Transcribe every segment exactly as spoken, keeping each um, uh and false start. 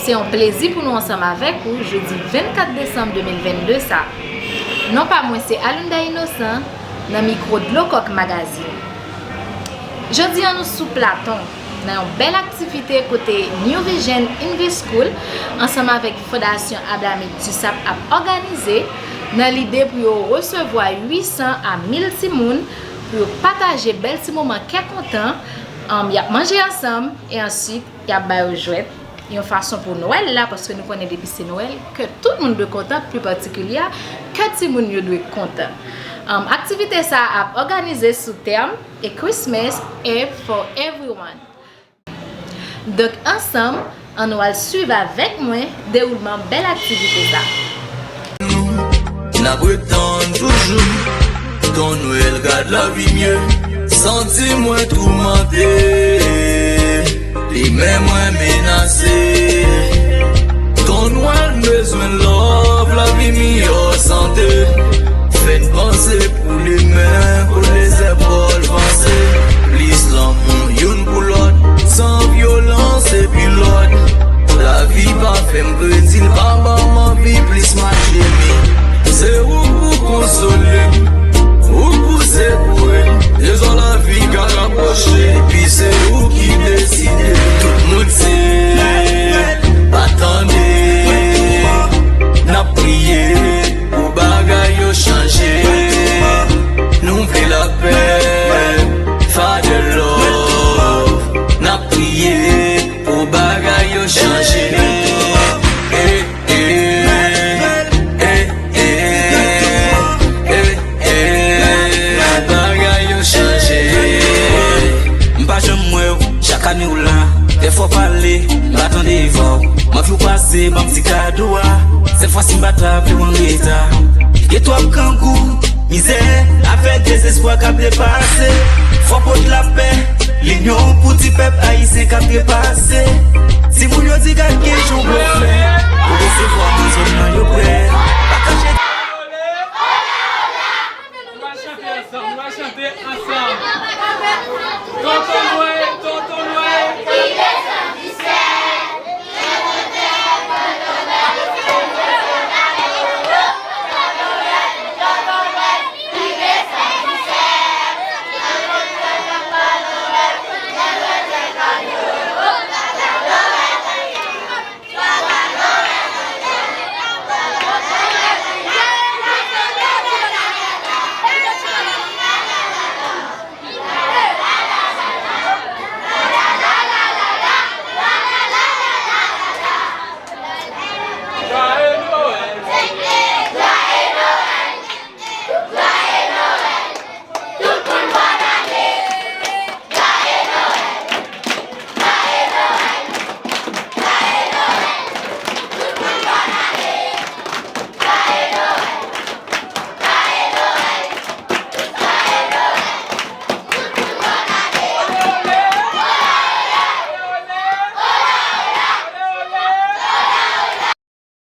Se yon plezi pou nou ansanm avèk ou jodi vennkat desanm de mil vennde sa. Non pa mwen se Alunda Innocent nan mikwo Dlo Kòk Magazine. Jodi a nou sou Platon nan yon bèl aktivite kote New Vision English School ansanm avèk Fondasyon Ablamit Dussac ap òganize nan lide pou yo resevwa uit san a mil timoun pou yo pataje bèl ti moman kè kontan, um, y ap manje ansanm e answit y ap ba yo jwèt yon fason pou Nwèl la, paske nou konnen depi se Nwèl, kè tout moun dwe kontan, pli patikilye, kè timoun yo dwe kontan. Um, aktivite sa a ap òganize sou tèm A Christmas Eve for Everyone. Donk, ansanm, ann nou al swiv avèk mwen dewoulman bèl aktivite sa. N ap ret tann toujou. Ton Nwèl, gad lavi m ye. Santi mwen toumante. Limè mwen menase. Ton Nwèl, m bezwen love, lavi miyò sante. Fè n panse pou limè, koule zèpòl vanse. Plis lanmou youn pou lòt, san vyolans epi lòd. Lavi pa fè m kredi, l pa ban m anvi plis mache mi. Se ou k pou konsole m, ou k pou sekoure m. Dezò lavi ka rapwoche, epi se ou ki deside. Tout moun se pa tande. N ap priye pou bagay yo chanje. Nou vle lapè, Father love. N ap priye pou bagay yo chanje. Eh, eh, eh, eh, eh, eh, bagay yo chanje. M pa janm wè w, chak ane w la. Dèfwa w pale, m pa tande vwa w. M anvi w pase, ban m ti kado a. Sèl fwa si m pa ta vle w anreta. Gen twòp grangou, mizè, avèk dezespwa k ap depase. Fò w pot lapè, linyon pou ti pèp ayisyen k ap trepase. Timoun yo di gad ki jan w blofè. Pou resevwa nan zòn nan yo prè. Pa kache. Nou va chante ansanm, nou va chante ansanm. Tonton Nwèl, Tonton Nwèl.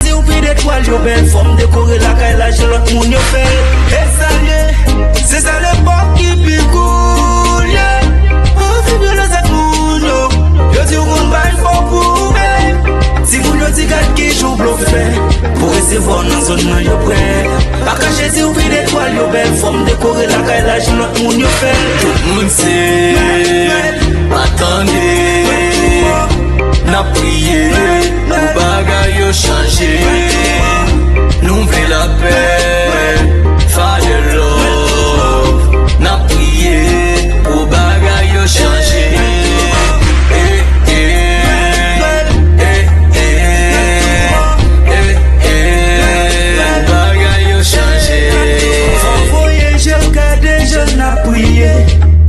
Di w pi detwal yo bèl, fò m dekore lakay la jan lòt moun yo fè l. E salye, se sa lepòk ki pi koul ye. Anvi vyole zèt moun yo. Yo di w konn bay fò pwouve. Timoun yo di gad ki jan w blofè. Pou resevwa w nan zòn nan yo prè. Pa kache di w pi detwal yo bèl, fò m dekore lakay la jan lòt moun yo fè l. Tout moun se pa tande. N ap priye pou bagay yo chanje. Nou vle lapè, Father love. N ap priye pou bagay yo chanje. Eh, eh, eh, eh, eh, eh, bagay yo chanje. Fò voye je w gade je n ap priye,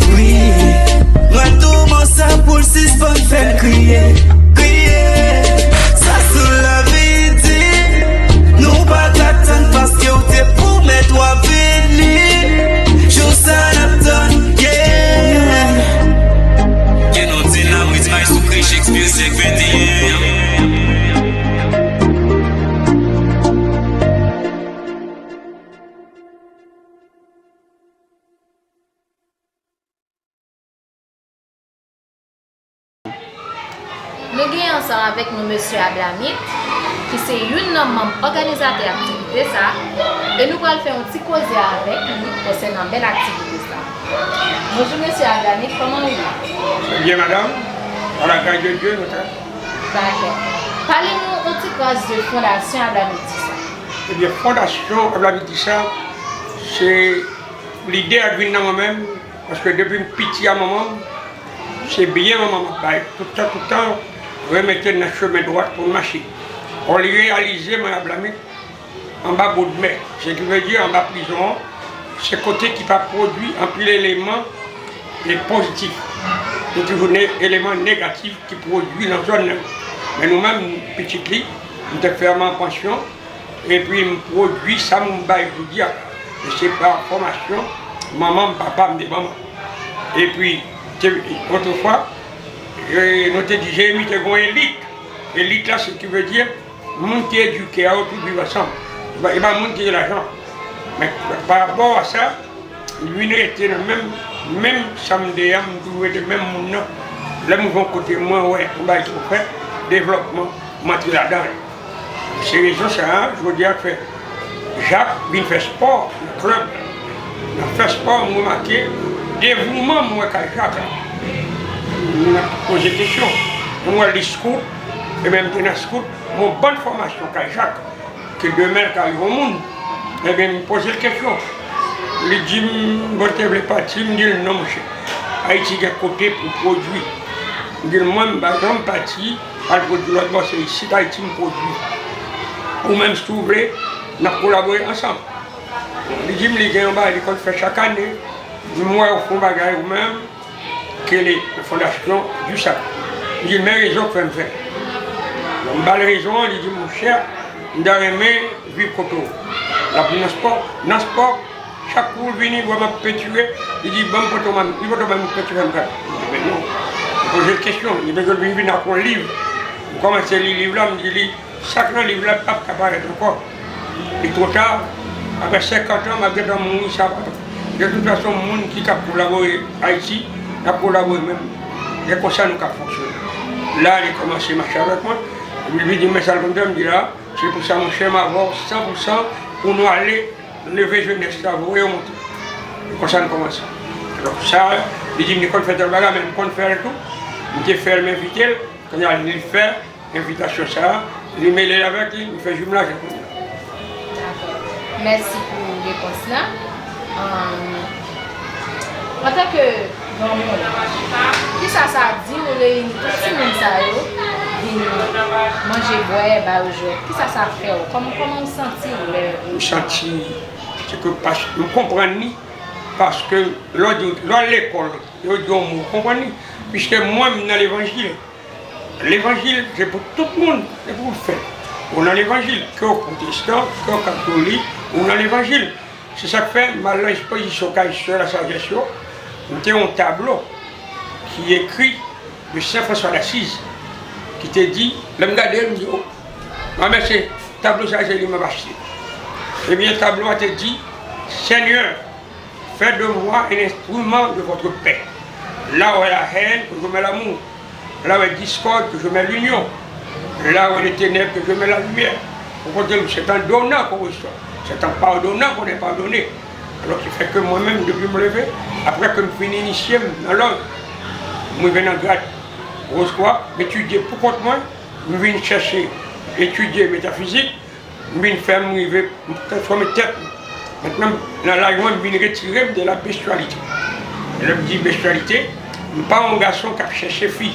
priye. Mwen touman sa pou l sispann fè n kriye, kriye. Sa sou lavi di Ansanm avèk nou mesye Ablamit, ki se youn nan manm òganizatè aktivite sa, e nou pral fè yon ti koze avèk li konsènan bèl aktivite sa. Bonjou mesye Ablamit, kòman ou ye? Byen madanm, a la gras de Dye nou trè. Dakò. Pale nou yon ti kras de fondasyon Ablamit sa. Ebyen, fondasyon Ablamit sa, se lide a k vin nan mwen menm, paske depi m piti a manman m, se byen manman m ap bay. Toutan, toutan, remete n nan chemen dwat pou n mache. Ò, li reyalize mwen Ablamit anba boudmè, se ki vle di anba prizon an, se kote ki pa pwodui anpil eleman e pozitif. Se toujou ne, eleman negatif ki pwodui nan zòn nan. Men nou menm, pitit li, m te fè m an pansyon, epi m pwodui sa m bay jodi a. E se pa fòmasyon manman m, papa m te ban mwen. Epi, te, otrefwa, e, nou te di Jeremi te gon elit. Elit la, se ki vle di, moun ki edike a yo tout viv ansanm. E pa, e pa moun ki gen lajan. Men, pa rapò a sa, li vin rete nan menm, menm sa m te ye a, m toujou rete menm moun nan. Lè m rive yon kote, mwen wè yon bagay ki pou fèt, devlòpman, m antre ladan l. Se rezon sa a, jodi a k fè Jak vin fè spò nan klèb la. Nan fè spò, m remake devouman m wè kay Jak la. M ap poze kesyon. M wè li scout, ebyen m te nan scout, m yon bann fòmasyon kay Jak. Ke demen l ka rive yon moun, ebyen, m poze l kesyon. Li di m, bon, te vle pati, m di l, non, monchè. Ayiti gen kote pou pwodui. M di l, mwen, m pa janm pati, al pwodui lòt bò, se isit Ayiti m pwodui. Ou menm, si w vle, n ap kolabore ansanm. Li di m, li gen yon bagay li konn fè chak ane. M wè w fè yon bagay ou menm, ki rele Fondasyon Dussac. M di l, men rezon k fè m fè l. Lè m ba l rezon an, li di, monchè, m ta renmen viv kote w. L ap vin nan spò. Nan spò, chak kou l vini, wè m ap pentire, li di, ban m pote w, ban m pote w, ban m pentire m pral. M di, men non. M poze l kesyon, li bezwen vin, vin ak yon liv. M kòmanse li liv la, m di li, sa k nan liv la p ap ka parèt ankò. Li twò ta. Apre senkant an, m ap gentan mouri, sa pa. De tout fason, moun ki ka kolabore Ayiti, n ap kolabore menm. E konsa nou ka fonksyone. La, li kòmanse mache avèk mwen. Epi li di m, men sa l konn fè, m di la, se pou sa, monchè, m avè w san pou san pou nou ale leve jenès la, voye yo monte. E konsa nou kòmanse. Donk sa, li di m, li konn fè tèl bagay, men m konn fè l tou. M te fè l, m envite l. Kounye a, li fè envitasyon sa a, li mele l avèk li, nou fè jimlaj la kounye a. Dakò. Mèsi pou repons la. Ahn, antanke granmoun, kisa sa di w reyini tout timoun sa yo vin manje, bwè, ba yo jwèt? Kisa sa fè w? Kòman, kòman w santi w lè ou... M santi, se ke pas-, m konprann li, paske lè w di, lè w al lekòl, lè w di yon mo, w konprann li. Piske mwen, m nan levanjil. Levanjil, se pou tout moun, se pou w fè. Ou nan levanjil, ke w pwotestan, ke w katolik, ou nan levanjil. Se sa k fè, m al nan ekspozisyon kay Sè Lasajès yo, m te wè yon tablo ki ekri de Sen Franswa Dasiz, ki te di, lè m gade l, m di, o, m remèsye, tablo sa a, se li m ap achte. Ebyen, tablo a te di, Seigneur, faites de moi un instrument de votre paix. Là où est la haine, que je mets l'amour. Là où est discorde, que je mets l'union. Là où est les ténèbres, que je mets la lumière. Ou konte l, c'est en donnant qu'on reçoit. C'est en pardonnant qu'on est pardonné. Alò ki fè ke mwen menm, depi m leve, apre ke m fin inisye m nan lòd, m rive nan grad Wozkwa, m etidye pou kont mwen, m vin chèche etidye metafizik, m vin fè m rive, m transfòme tèt mwen. Mentnan, nan laj mwen, m vin retire m de la bestyalite. Lè m di bestyalite, m pa yon gason k ap chèche fi.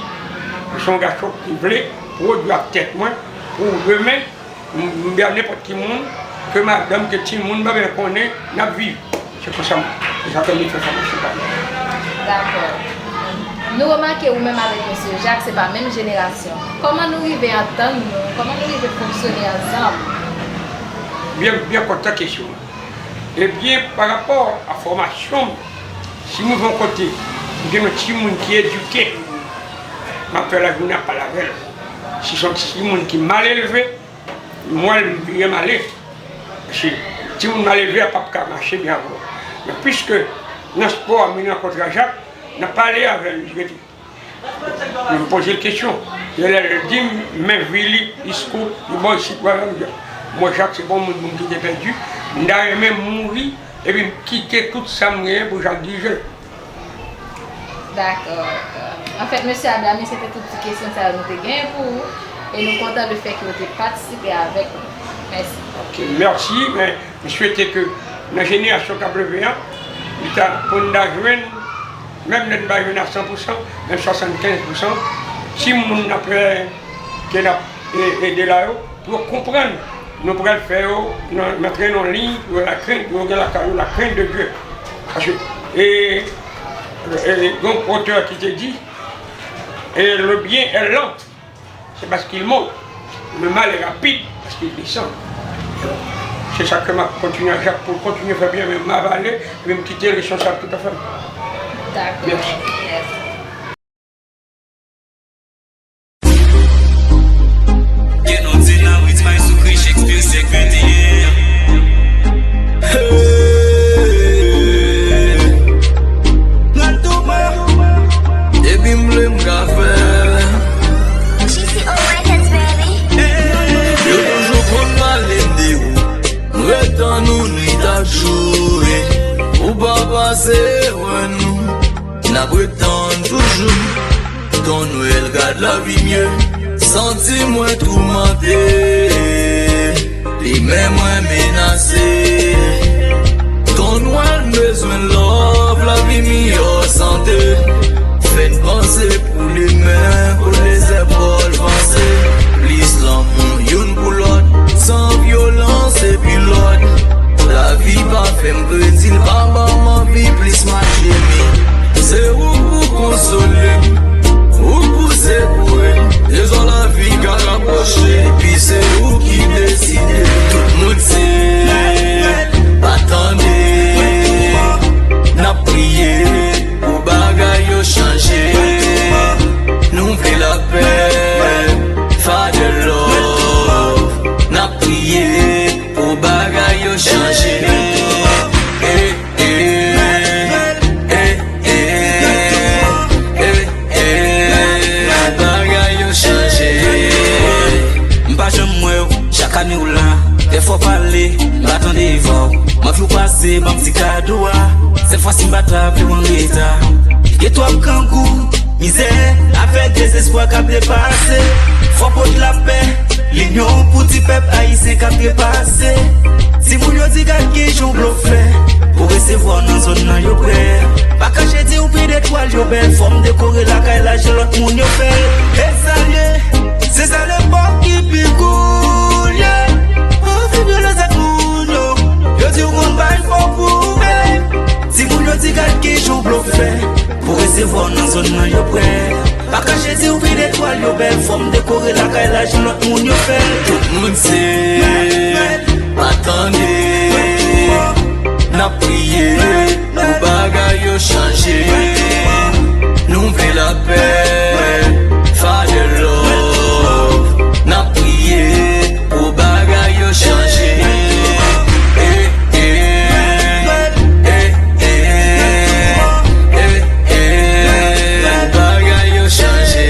M se yon gason ki vle pwodui ak tèt mwen pou demen, m, m bay nenpòt ki moun, ke madanm, ke timoun, m pa bezwen konnen, n ap viv. Se konsa m, se sa ke m vin fè fòmasyon pa m. Dakò. Nou remake ou menm avèk mesye Jak, se pa menm jenerasyon. Kòman nou rive antann nou? Kòman nou rive fonksyone ansanm? Byen, byen kontan kesyon an. Ebyen, pa rapò a fòmasyon m, si m rive yon kote, m gen yon timoun ki edike, m ap fè lajounen ap pale avè l. Si se yon timoun ki mal elve, m wè l, m vire m ale. Paske timoun mal elve a p ap ka mache byen avè w. Men piske nan spò a, m vin rankontre a Jak, n ap pale avè l, li rete. Men m poze l kesyon. Genlè l di m, men vi li, diskou, li bò isit, wè, m di, mwen, Jak, se pa yon moun pou m kite pèdi. M ta renmen mouri, epi m kite tout sa m genyen pou Jak dirije l. Dakò, dakò. Anfèt, mesye Adami, se te tout ti kesyon sa yo nou te genyen pou ou. E nou kontan lefètke w te patisipe avèk nou. Mèsi. Ok, mèsi, men m swete ke nan jenerasyon k ap leve a, li ta, pou n ta jwenn, menm lè n pa jwenn a san pou san, menm swasannkenz pou san, timoun n ap fè, ke n ap e-, ede la yo, pou yo konprann, nou pral fè yo nan, nan antre nan liy, pou yo la crainte, pou yo gen lakay yo la crainte de Dieu. Paske, e, e, gen yon otè ki te di, e, le bien est lent, c'est parce qu'il monte. Le mal est rapide parce qu'il descend. Se sa ke m ap kontinye a Jak pou l kontinye fè byen, men m avale, epi m kite leson sa tout afè m. Dakò. Mèsi. Mèsi. Gen yon dinamit may sou kri Shakespeare syèk venteyen an. Hey, nan touman, depi m vle m ka fè. G C O Records, baby. Yo toujou konn pale m de ou. M ret tann ou nwit ak jou, e ou pa pase wè nou. N ap ret tann toujou. Ton Nwèl, gad lavi m ye. Santi mwen toumante. Limè mwen menase. Ton Nwèl, m bezwen love, lavi miyò sante. Fè n panse pou demen, kote zèpòl vanse. Plis lanmou youn pou lòt, san vyolans epi lòd. Lavi pa fè m kredi, l pa ban m anvi plis m ap jemi. Se ou k pou konsole m, ou k pou sekoure m. Dezò lavi ka rapwoche, epi se ou ki deside. Tout moun se pa tande, n ap priye pou bagay yo chanje. Nou vle lapè, Father love, n ap priye pou bagay yo chanje. Eh, eh, eh, eh, eh, eh, bagay yo chanje. M pa janm wè w, chak ane w la. Dèfwa w pale, m pa tande vwa w. M anvi w pase, ban m ti kado a. Sèl fwa si m pa ta vle w an reta. Gen twòp grangou, mizè, avèk dezespwa k ap trepase. Fò pot lapè, linyon pou ti pèp ayisyen k ap trepase. Timoun yo di gad kijan w blofè. Pou resevwa w nan zòn nan yo prè. Pa kache di w pi detwal yo bèl. Fò m dekore lakay la, jan lòt moun yo fè l. E salye, se sa lepòk ki pi koulye. Anvi vyolans ak moun yo. Yo di w konn bay fò pwouve. Timoun yo di gad kijan w blofè. Pou resevwa w nan zòn nan yo prè. Pa kache di w pi detwal yo bèl. Fò m dekore lakay la, jan lòt moun yo fè l. Tout moun se pa tande. N ap priye pou bagay yo chanje. Nou vle lapè, Father love. N ap priye pou bagay yo chanje. Eh, eh, eh, eh, eh, eh, bagay yo chanje.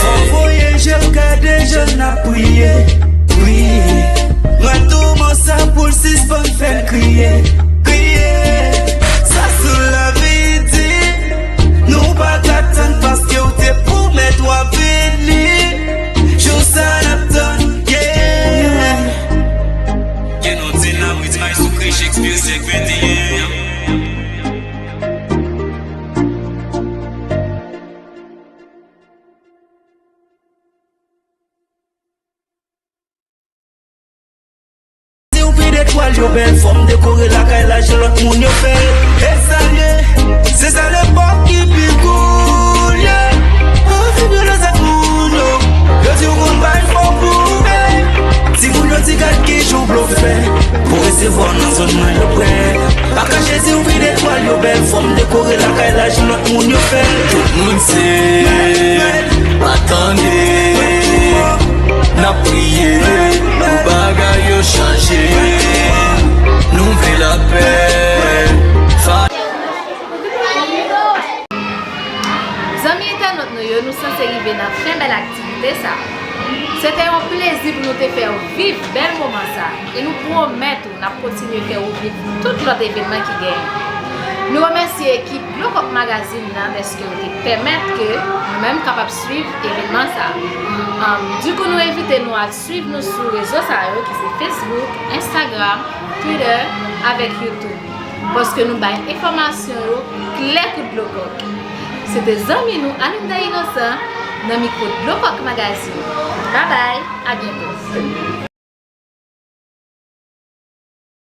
Fò voye je w gade jan n ap priye, priye. Mwen touman sa pou l sispann fè n kriye, kriye. Sa sou lavi di, nou pa ka tann paske w te pwomèt w ap vini. Jou sa n ap tann, yeah. Gen yon dinamit may sou kri Shakespeare syèk venteyen an. Di w pi detwal yo bèl, fò m dekore lakay la, jan lòt moun yo fè l. E salye, se sa lepòk ki pi koulye. Anvi vyolans ak moun yo. Yo di w konn bay fò pwouve. Timoun yo di gad kijan w blofè. Pou resevwa w nan zòn nan yo prè. Pa kache di w pi detwal yo bèl, fò m dekore lakay la, jan lòt moun yo fè l. Tout moun se pa tande. N ap priye pou bagay yo chanje. Nou vle lapè. Fa- Zanmi entènòt nou yo, nou sanse rive nan fen bèl aktivite pwomèt ou n ap kontinye fè ou viv tout lòt evènman ki genyen. Nou remèsye ekip Dlo Kòk Magazine nan dèske yo te pèmèt ke nou menm kapab swiv evènman sa a. Dikou nou envite nou al swiv nou sou rezo sa yo ki se Facebook, Instagram, Twitter avèk YouTube. Paske nou bay enfòmasyon yo klè kou dlo kòk. Se te zanmi nou Alinda Inosan nan mikwo Dlo Kòk Magazine. Babay, a byento.